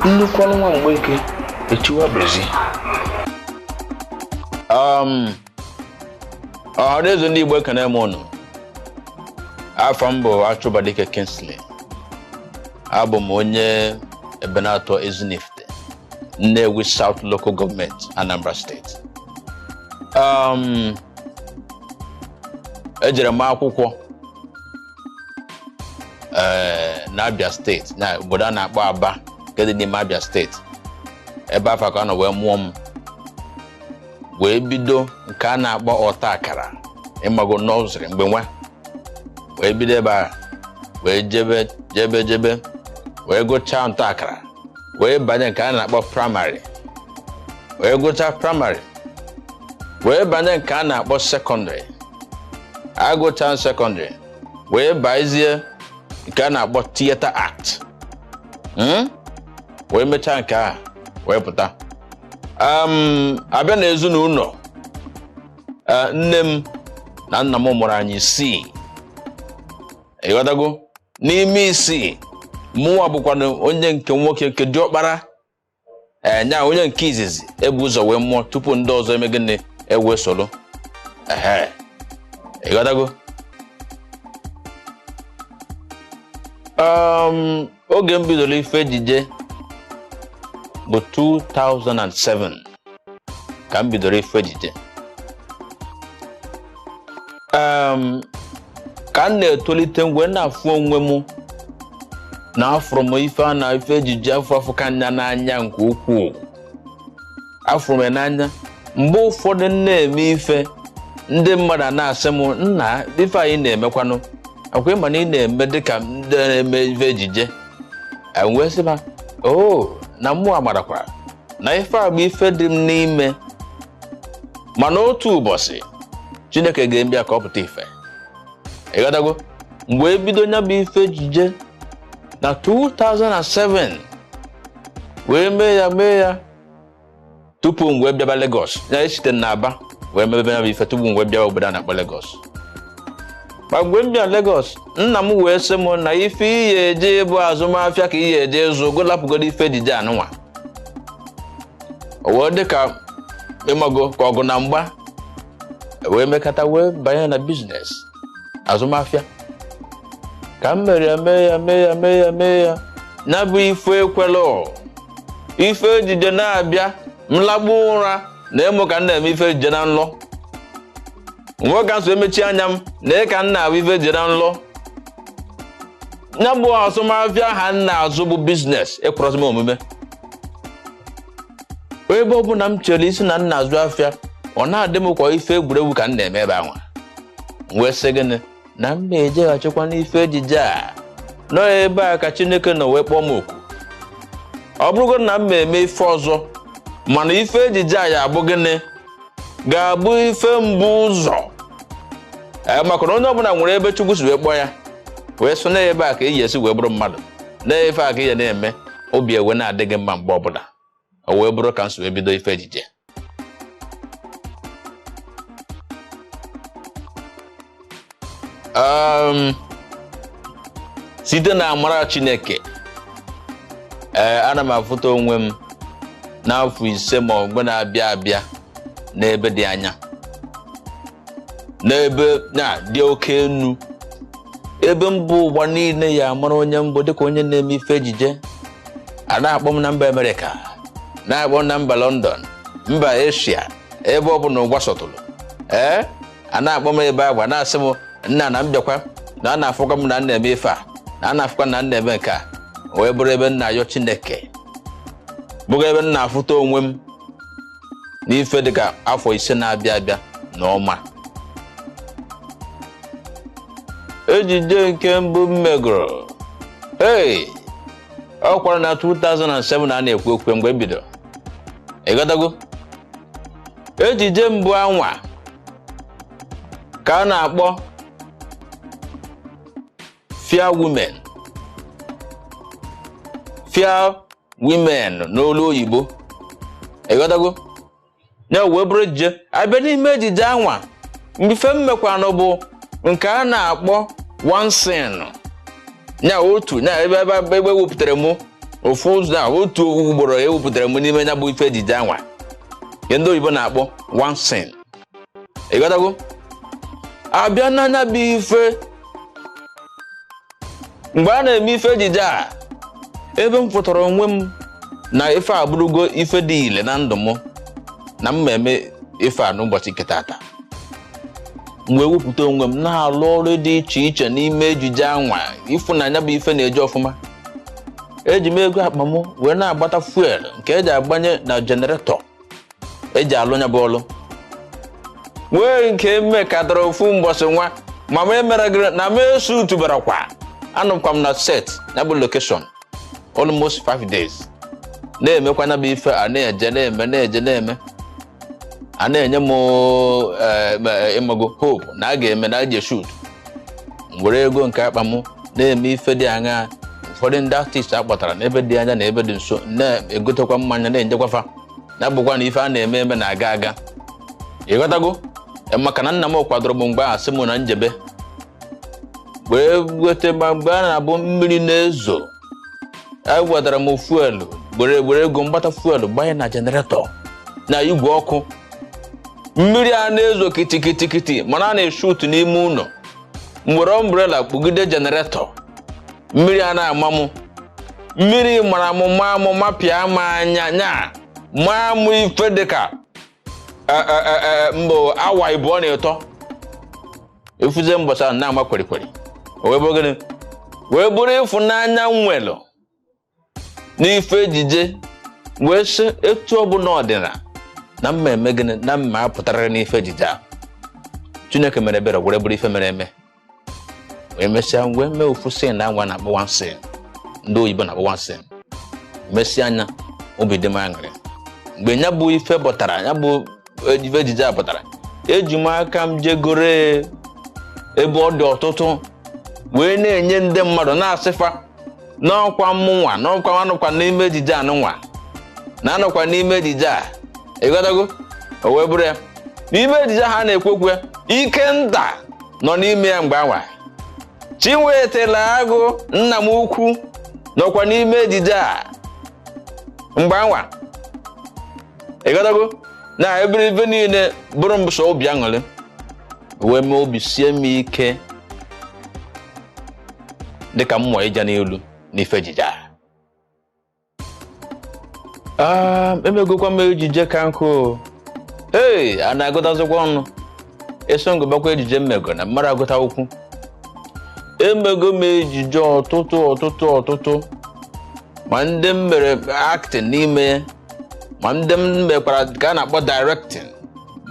Nnukwu ọnụ nwa Mgbeke echiwabezi. Ọhaneze ndị Igbo, ekene m ụnụ. Afa m bụ Achụbadike Kingsley. Abụ m onye Ebenator Ezinifite, Nnewi South Local Government, Anambra State. Ejere m akwụkwọ na Abia State, na obodo a na-akpọ Aba nke dị n'ime Abia State. Ebe afọ ka a nọ wee mụọ m, wee bido nke a na-akpọ ọta akara, ịmago, nursery mgbe nwa, wee bido ebe a wee jebe jebe jebe, wee gụchaa nta akara, wee banye nke a na-akpọ primary, wee gụchaa primary, wee banye nke a na-akpọ secondary. Agụchaa secondary, wee bazie nke a na-akpọ theatre art, Wee mechaa nke a wee pụta. Abịa na ezinụlọ, nne m na nna m mụrụ anyị isii, ịghọtago? N'ime isii, mụnwa bụkwanụ onye nke nwoke, nke diọkpara, ee, nya onye nke izizi ebu ụzọ wee mụọ tupu ndị ọzọ eme gịnị, ewe soro. Ehe, ịghọtago? Oge m bidoro ife ejije bụ 2007 ka m bidoro ife ejije. Ka m na-etolite mgbe na-afụ onwe m na afụrụ m ife a na ife ejije, afọ afọ ka anya n'anya nke ukwuu, afụrụ m ya n'anya. Mgbe ụfọdụ m na-eme ife, ndị mmadụ a na-asị m, "Nna, ife anyị na-emekwanụ akwa, ịma na ị na-eme dịka ndị na-eme ife ejije." Wee sị ha o na mmụọ amarakwa na ife a bụ ife dị m n'ime, mana otu ụbọchị Chineke ga-eme ya ka ọ pụta ife, ịghọtago? Mgbe ebido nya bụ ife ejije na 2007, wee mee ya mee ya tupu m wee bịaba Lagos. Ya esite na Aba wee mebe ya bụ ife tupu m wee bịaba obodo a na-akpọ Lagos. Ma mgbe m bịa Lagos, nna m wee sị m na ife iyi eje bụ azụmahịa, ka iyi eje ịzụ golapụgodo ife ejije anụnwa. O wee dị ka, ịmago, ka ọgụ na mgba wee mekata, wee banye na business azụmahịa ka m mere ya, mee ya, mee ya, mee ya, mee ya. Na bụ ife ekwelụ ife ejije na-abịa, mlagbu ụra na ịmụ ka m na-eme ife ejije na nlọ. Nwe ka nso emechi anya m na ka m na-abụ ife ejije na nlọ. Ya bụ azụmahịa ha m na-azụ bụ business ekwurọzi m omume. Ebe ọ bụla m chere isi na m na-azụ afịa, ọ na-adị m kwa ife egwuregwu ka m na-eme ebe anwa. Wee sị gịnị, na m na-ejeghachikwa n'ife ejije a nọ ebe a ka Chineke nọ wee kpọọ m oku. Ọ bụrụgo na m eme ife ọzọ, mana ife ejije a ya abụ gịnị, ga-abụ ife mbụ ụzọ. Ee, maka na onye ọbụla nwere ebe Chukwu si wee kpọọ ya, wee sị na ebe a ka iyi esi wee bụrụ mmadụ, na ife a ka ihe na-eme, obi ewe na-adị gị mma mgbe ọbụla. O wee bụrụ ka m si wee bido ife ejije. Site na amara Chineke, ee, ana m afụta onwe m n'afọ 5 ma ọ mgbe na-abịa abịa n'ebe dị anya, n'ebe na dị oke enu, ebe mba ụwa niile ya amara onye mbụ dịka onye na-eme ife ejije. A na-akpọ m na mba Amerịka, na-akpọ m na mba London, mba Asia, ebe ọ bụla ụgwa sọtụrụ. Ee, a na-akpọ m ebe agwa, na-asị m, "Nna, na m bịakwa, na a na-afụkwa m na m na-eme ife a, na a na-afụkwa na m na-eme nke a." Wee bụrụ ebe m na-ayọ Chineke, bụrụ ebe m na-afụta onwe m n'ife dịka afọ 5 na-abịa abịa na ọma. Ejije nke mbụ m megoro, hey, ọ kwara na 2007 a na-ekwu okwu mgbe e bidoro, ịghọtago? Ejije mbụ anwa ka a na-akpọ Fear Women, Fear Women n'olu oyibo, ịghọtago? Ya wee bụrụ ejije. Abịa n'ime ejije anwa, mfe m mekwanụ bụ nke a na-akpọ one scene, ya otu ya ebe ebe ebe ewepụtara mụ Ofu ụzọ a, otu ugboro ewepụtara m n'ime ya bụ ife ejije anwa nke ndị oyibo na-akpọ one scene. Ịghọtago? Abịa n'anya bụ ife mgbe a na-eme ife ejije a, ebe m fụtara onwe m na ife abụrụgo ife dị ile na ndụ m na m eme ife a n'ụbọchị nke tata, m wee wepụta onwe m na-alụ ọrụ dị iche iche n'ime ejije anwa. Ịfụnanya bụ ife na-eje ọfụma. Eji m ego akpa m wee na-agbata fuel nke eji agbanye na generator eji alụ ya bụ ọlụ, nwee nke mekatara ofu mbọsị nwa ma m emere gịrị na m esutubarakwa. Anọkwa m na set ya bụ location almost 5 days, na-emekwa ya bụ ife a, na-eje, na-eme, na-eje, na-eme. A na-enye m ịmago hope na a ga-eme na a ga shoot. M were ego nke akpa m na-eme ife dị aṅaa. Ụfọdụ ndị artist a kpọtara n'ebe dị anya na ebe dị nso na-egotekwa mmanya na-enjekwafa, na bụkwa na ife a na-eme eme na-aga aga. Ịghọtago? Maka na nna m kwadoro m mgbe ahụ, sị m na njebe wee weta. Ma mgbe a na-abụ mmiri na-ezo, ewetara m fuel, were ego mgbata fuel gbanye na generator na igwe ọkụ. Mmiri a na-ezo kitikitikiti, mana a na-eshoot n'ime ụlọ. M were umbrella kpugide generator, mmiri a na-ama m. Mmiri mara m, maa m, mapịa m anya, nya maa m ife dịka mbụ awa 2 na 3. Efuzie mbọchị ahụ na-ama kwerikweri. O wee bụrụ gịnị? Wee bụrụ ịfụnanya m nwelụ n'ife ejije, wee sị etu ọbụla ọdịna na mma eme gịnị na mma apụtarịrị n'ife ejije a. Chineke mere ebere, were bụrụ ife mere eme. Wee mesịa, wee mee ofu scene anwa na-akpọ one scene, ndị oyibo na-akpọ one scene. Mesịa anya, obi dị m aṅụrị mgbe ya bụ ife pụtara, ya bụ ife ejije a pụtara. Eji m aka m jegoro ebe ọ dị ọtụtụ wee na-enye ndị mmadụ, na-asịfa n'ọkwa mụnwa, n'ọkwa anụkwa n'ime ejije anụnwa na anọkwa n'ime ejije a. Ịghọtago? O wee bụrụ ya n'ime ejije ha na-ekwu okwu ya, Ikenta nọ n'ime ya mgbe anwa, Chinwetela Agụ nna m ukwu nọkwa n'ime ejije a mgbe anwa. Ịghọtago? Na ebere ife niile bụrụ m sọ obi aṅụrị, wee mee obi sie m ike dịka mmụọ ịja n'elu n'ife ejije a. Emegokwa m ejije ka nkụ. Ee, a na-agụtazikwa ọnụ eso ngụbakwa ejije mmego na mmadụ agụta okwu. Emego m ejije ọtụtụ ọtụtụ ọtụtụ, ma ndị m mere acting n'ime, ma ndị m mekwara ka a na-akpọ directing,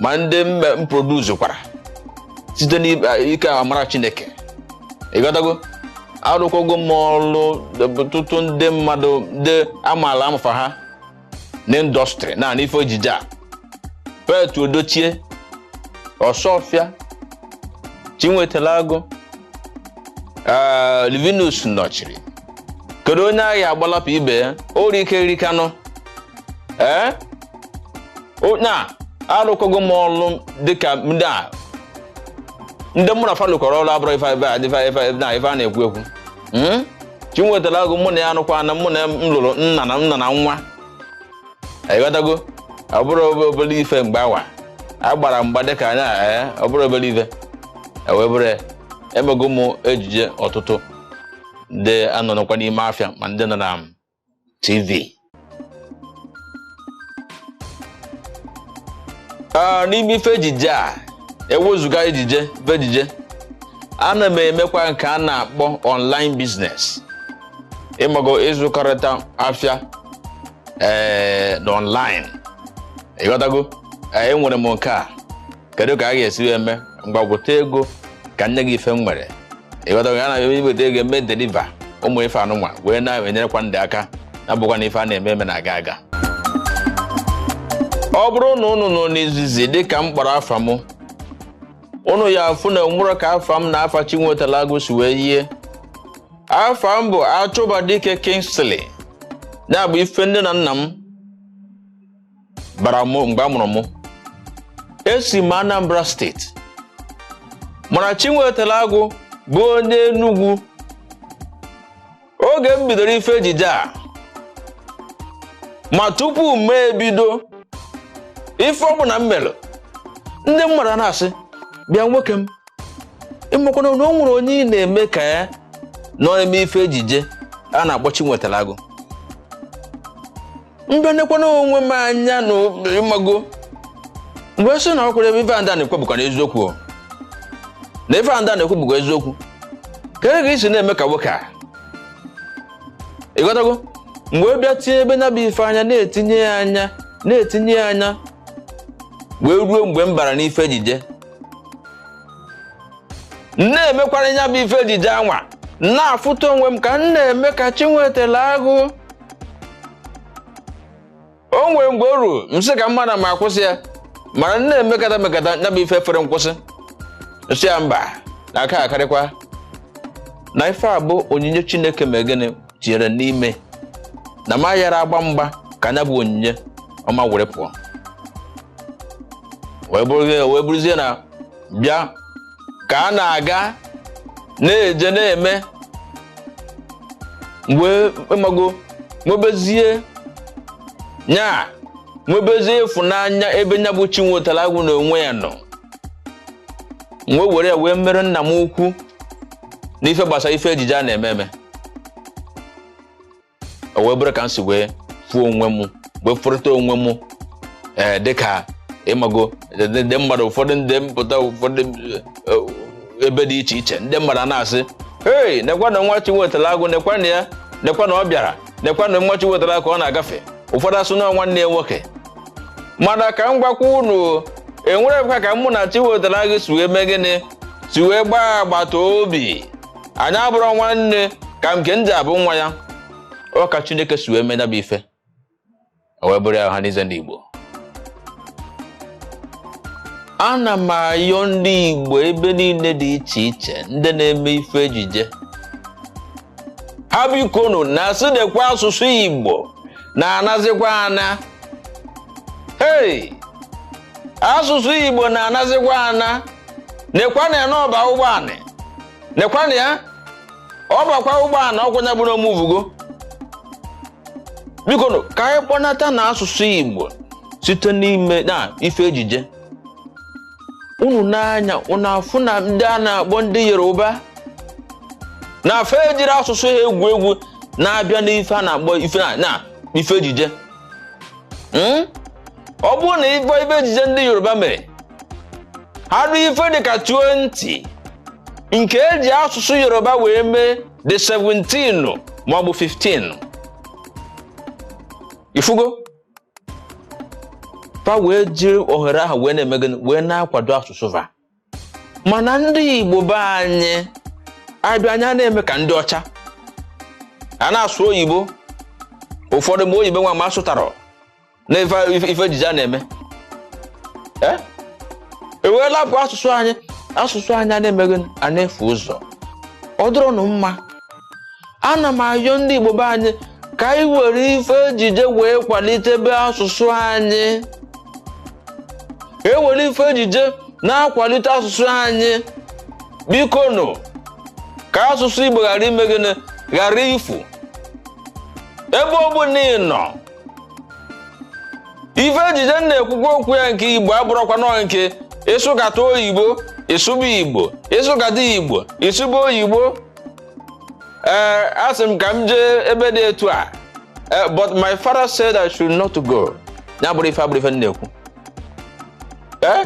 ma ndị m produce kwara site n'ike amara Chineke. Ịghọtago? Arụkwago m ọrụ ọtụtụ ndị mmadụ ndị amaala amafa ha n'industry na n'ife ejije a: Pet Odochie, Ọsọfịa, Chinwetela Agụ, Livinus nọchiri. Kedu onye agha agbalapụ ibe ya orike rikanụ? Ee, na arụkwago m ọrụ dịka ndị a, ndị mụ na fa lụkọrọ ọrụ abụrụ ife ife na ife a na-ekwu ekwu. Chinwetela Agụ, mụ na ya arụkwa na mụ na m lụrụ nna na nna na nwa. Ịghọtago? Ọ bụrụ obere ife mgbe awa a gbara mgba dịka anya. Ee, ọ bụrụ obere ife. Ewee bụrụ ya, emego m ejije ọtụtụ ndị anọrọkwa n'ime afịa, ma ndị nọ na TV. N'ime ife ejije a, ewezụga ejije ife ejije, ana m emekwa nke a na-akpọ online business, ịmago, ịzụkọrịta afịa na online. Ịghọtago? Enwere m nke a, kedu ka a ga-esi eme? Mgbagwote ego ka nne gị ife m nwere. Ịghọtago? A na-eme iweta ego, eme deliver ụmụ ife anụnwa, wee na-enyerekwa ndị aka, na bụkwa na ife a na-eme eme na-aga aga. Ọ bụrụ na unu nọ n'izizi dịka m kpọrọ afa m, unu ya afụ na nwụrụ ka afa m na afa Chinwetela Agụ si wee yie. Afa m bụ Achụbadike Kingsley, ya bụ ife nne na nna m bara m mgbe a mụrụ m. Esi m Anambra Steeti, mana Chinwetela Agụ bụ onye Enugu. Oge m bidoro ife ejije a, Ma tupu m ebido ife ọ bụla m mere, ndị mmadụ na-asị, bịa nwoke m, ịmakwana na o nwere onye ị na-eme ka ya na eme ife ejije a na-akpọ Chinwetara Agụ. Mbịanekwana onwe m anya na ịmago mgbe sị na ọ kwere ebe ife a na-ekwu bụkwa n'eziokwu, na ife a na-ekwu bụkwa eziokwu. Kedu ka isi na-eme ka nwoke a? Ịghọtago? Mgbe bịa tinye ebe na bụ ife anya, na-etinye ya anya, na-etinye ya anya, wee ruo mgbe m bara n'ife ejije, na-emekwara ya bụ ife ejije anwa, na-afụta onwe m ka m na-eme ka Chinwetara Agụ. O nwere mgbe o ruru m sị ka mmadụ ma akwụsị ya, mana m na-emekata mekata ya bụ ife fere nkwụsị, nsị ya mba, na aka akarịkwa na ife a bụ onyinye Chineke mee gịnị tinyere n'ime na ma yara agba mgba ka anya bụ onyinye ọma were pụọ, wee bụrụzie na bịa ka a na-aga na-eje na-eme mgbe ịmago nwebezie nya nwebezie ịfụnanya ebe nya bụ Chinwetara Agụ na onwe ya nọ, wee were ya wee mere nna m ukwu n'ife gbasara ife ejije a na-eme eme. O wee bụrụ ka m si wee fụọ onwe m, wee fụrịta onwe m dịka ịmago ndị mmadụ ụfọdụ ndị mpụta ụfọdụ ebe dị iche iche, ndị mmadụ na-asị, hei, nekwa na nwa Chinwetara Agụ, nekwa na ya, nekwa na ọ bịara, nekwa na nwa Chinwetara Agụ ka ọ na-agafe. Ụfọdụ asụ na nwanne ya nwoke. Mana ka m gwakwa unu, enwerekwa ka mụ na Chinwetara Agụ si wee mee gịnị, si wee gbaa agbata obi. Anyị abụrụ nwanne ka nke m ji abụ nwa ya. Ọ ka Chineke si wee mee ya bụ ife, o wee bụrụ ya. Ọhaneze ndị Igbo, ana m ayọ ndị Igbo ebe niile dị iche iche, ndị na-eme ife ejije, ha bikonu na asịdekwa asụsụ Igbo na-anazikwa ana. Hei, asụsụ Igbo na-anazikwa ana. Nekwana ya n'ọba ụgbọanị, nekwana ya ọ bakwa ụgbọala ọkwụnya bụrụ omuvugo. Bikonu ka anyị kpọnata na asụsụ Igbo site n'ime na ife ejije. Unu n'anya unu afụ na ndị a na-akpọ ndị Yoruba na afa ejiri asụsụ ha egwu egwu na-abịa n'ife a na-akpọ ife na ife ejije. Ọ bụrụ na ife ejije ndị Yoruba mere ha dị ife dịka 20 nke eji asụsụ Yoruba wee mee dị 17 maọbụ 15, ifugo fa wee jiri ohere ahụ wee na-eme gịnị, wee na-akwado asụsụ fa. Mana ndị Igbo be anyị abịa anya na-eme ka ndị ọcha a na-asụ oyibo, ụfọdụ ma oyibo nwa ma asụtara na ife ejije a na-eme, e wee lapụ asụsụ anyị. Asụsụ anyị a na-eme gịnị, a na-efu ụzọ. Ọ dịrọnụ mma. Ana m ayọ ndị Igbo be anyị ka anyị were ife ejije wee kwalitebe asụsụ anyị, e were ife ejije na-akwalite asụsụ anyị. Biko nụ, ka asụsụ Igbo ghara ime gịnị, ghara ifu. Ebe ọ bụ na ị nọ, ife ejije m na-ekwukwa okwu ya nke Igbo abụrụkwa nọọ nke ịsụgata oyibo ịsụba Igbo, ịsụgata Igbo ịsụba oyibo. Ee, asị m ka m jee ebe dị etu a, but my father said I should not go. Ya bụrụ ife abụrụ ife m na-ekwu, ee,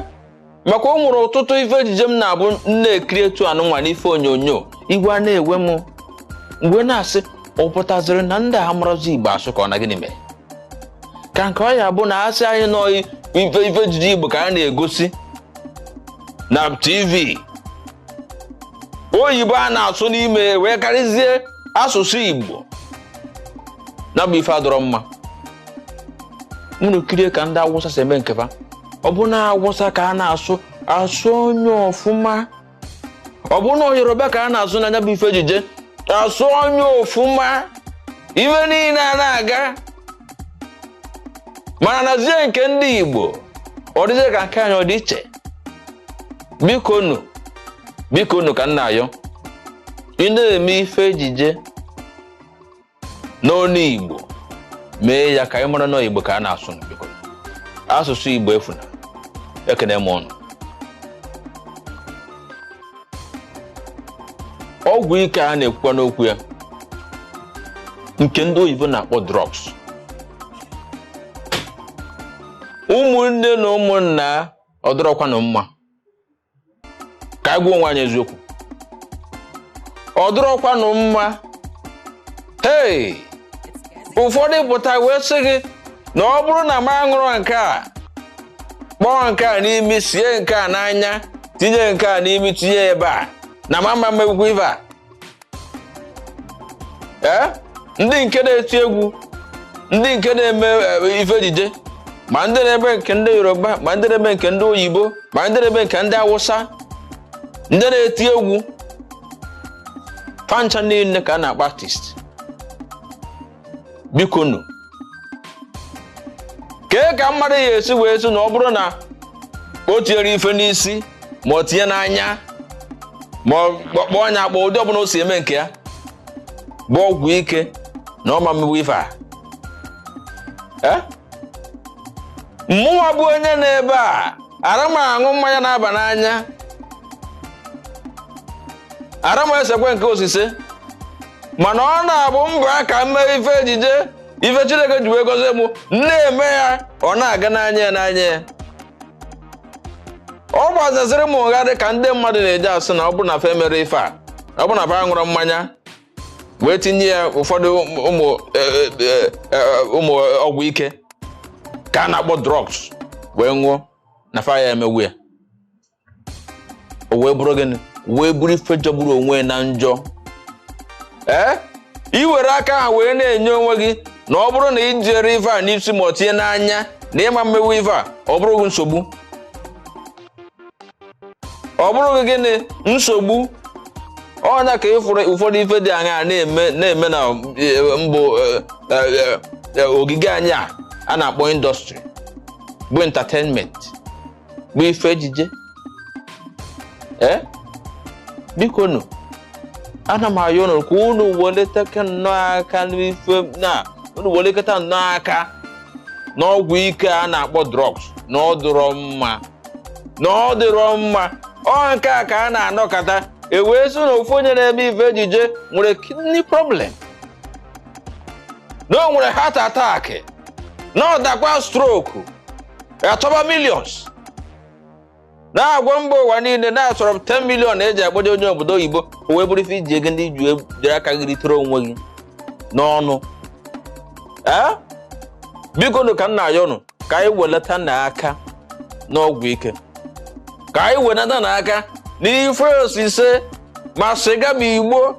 maka o nwere ọtụtụ ife ejije m na-abụ m na-ekiri etu anụnwa n'ife onyonyo, igwe a na-ewe m mgbe na-asị, ọ pụtaziri na ndị a marazi Igbo asụ ka ọ na gịnị mere ka nke ọ ya bụ na asị anyị nọ ife ejije Igbo ka a na-egosi na TV, oyibo a na-asụ n'ime wee karịzie asụsụ Igbo. Na bụ ife adọrọ mma. Unu kirie ka ndị Awụsa si eme nkefa. Ọ bụ na Awụsa ka a na-asụ asụ onye ọfụma, ọ bụ na Yoruba ka a na-asụ n'anya bụ ife ejije asụ onye ọfụma, ife niile a na-aga. Mana nazie nke ndị Igbo, ọ dịzie ka nke anyị ọ dị iche. Biko nụ, biko nụ, ka m na-ayọ, ị na-eme ife ejije n'ọnụ Igbo, Mee ya ka anyị mara na Igbo ka a na-asụ. Biko, asụsụ Igbo efuna. Ekene m ụnụ. Ọgwụ ike a na-ekwukwa n'okwu ya, nke ndị oyibo na-akpọ drugs, ụmụnne na ụmụnna, ọ dịrọkwanụ mma. Ka anyị gwa onwe anyị eziokwu, ọ dịrọkwanụ mma. Hei, ụfọdụ pụta wee sị gị na ọ bụrụ na m aṅụrụ nke a, kpọọ nke a n'imi, sie nke a n'anya, tinye nke a n'imi, tinye ebe a, na m ama mmegwukwa ife a. Ee, ndị nke na-eti egwu, ndị nke na-eme ife ejije, ma ndị na-eme nke ndị Yoruba, ma ndị na-eme nke ndị oyibo, ma ndị na-eme nke ndị Awụsa, ndị na-eti egwu fancha niile ka a na-akpọ artist. Biko nụ, kee ka mmadụ ya esi wee sị na ọ bụrụ na o tinyere ife n'isi, ma ọ tinye n'anya, ma ọ kpọọ anya akpọ, ụdị ọbụla o si eme nke ya bụ ọgwụ ike, na ọ ma mmegbu ife a? Ee, mụnwa bụ onye na-ebe a ara m aṅụ mmanya na-aba n'anya, ara m esekwe nke osise, mana ọ na-abụ mbọ ka m mee ife ejije, ife Chineke ji wee gọzie mụ na-eme ya, ọ na-aga n'anya ya n'anya ya. Ọ gbazaziri m ụgha dị ka ndị mmadụ na-eji asị na ọ bụrụ na fa emere ife a, ọ bụrụ na fa ṅụrụ mmanya wee tinye ya ụfọdụ ụmụ ọgwụ ike ka a na-akpọ drugs wee ṅụọ, na fa ya emegbu ya. O wee bụrụ gịnị? Wee bụrụ ife jọgburu onwe na njọ. Ee, i were aka ahụ wee na-enye onwe gị na ọ bụrụ na ị jere ife a n'isi, ma ọ tinye n'anya, na ịma mmewu ife a, ọ bụrụ gị nsogbu. Ọ bụrụ gị gịnị? Nsogbu. Ọnya ka ịfụrụ ụfọdụ ife dị aṅaa na-eme na mbụ ogige anyị a na-akpọ industry, bụ entertainment, bụ ife ejije. Ee, biko nụ, ana m ayọ unu ka unu weliteke nnọọ aka n'ife na unu welikọta nnọọ aka n'ọgwụ ike a na-akpọ drugs, na ọ dịrọ mma, na ọ dịrọ mma. Ọ nke a ka a na-anọkọta e wee sị na ofu onye na-eme ife ejije nwere kidney problem, na o nwere heart attack, na ọ dakwa stroke, achọba millions, na-agwa mba ụwa niile na-achọrọ 10 million eji akpọje onye obodo oyibo. O wee bụrụ ife iji ego ndị ji jiri aka gị ritere onwe gị n'ọnụ. Ee, biko nụ, ka m na-ayọ nụ ka anyị welata n'aka n'ọgwụ ike, ka anyị wenata n'aka n'ife osise, ma sịga, ma igbo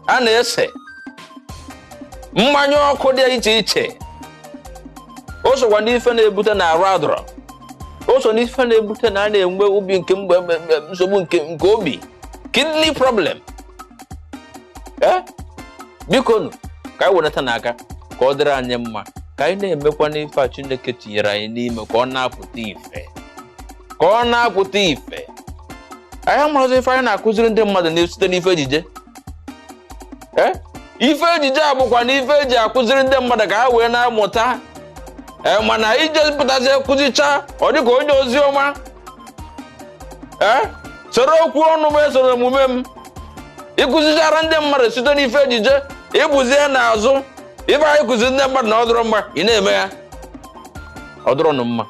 a na-ese, mmanya ọkụ dị iche iche. O sokwa n'ife na-ebute na arụ adọrọ, o so n'ife na-ebute na a na-enwe obi nke mgbe nsogbu nke obi, kidney problem. Ee, biko nụ, ka anyị wenata n'aka ka ọ dịrị anyị mma, ka anyị na-emekwa n'ife a Chineke tinyere anyị n'ime, ka ọ na-apụta ife, ka ọ na-apụta ife. Anyị amaghịzi ife anyị na-akụziri ndị mmadụ site n'ife ejije. Ee, ife ejije a bụkwa na ife eji akụziri ndị mmadụ ka ha wee na-amụta. Ee, mana ije pụtazie kụzicha, ọ dịka onye ozi ọma. Ee, soro okwu ọnụ m, esoro omume m. Ịkụzichara ndị mmadụ site n'ife ejije, ịbụzie n'azụ ife anyị kụziri ndị mmadụ na ọ dịrọ mma, ị na-eme ya, ọ dịrọnụ mma.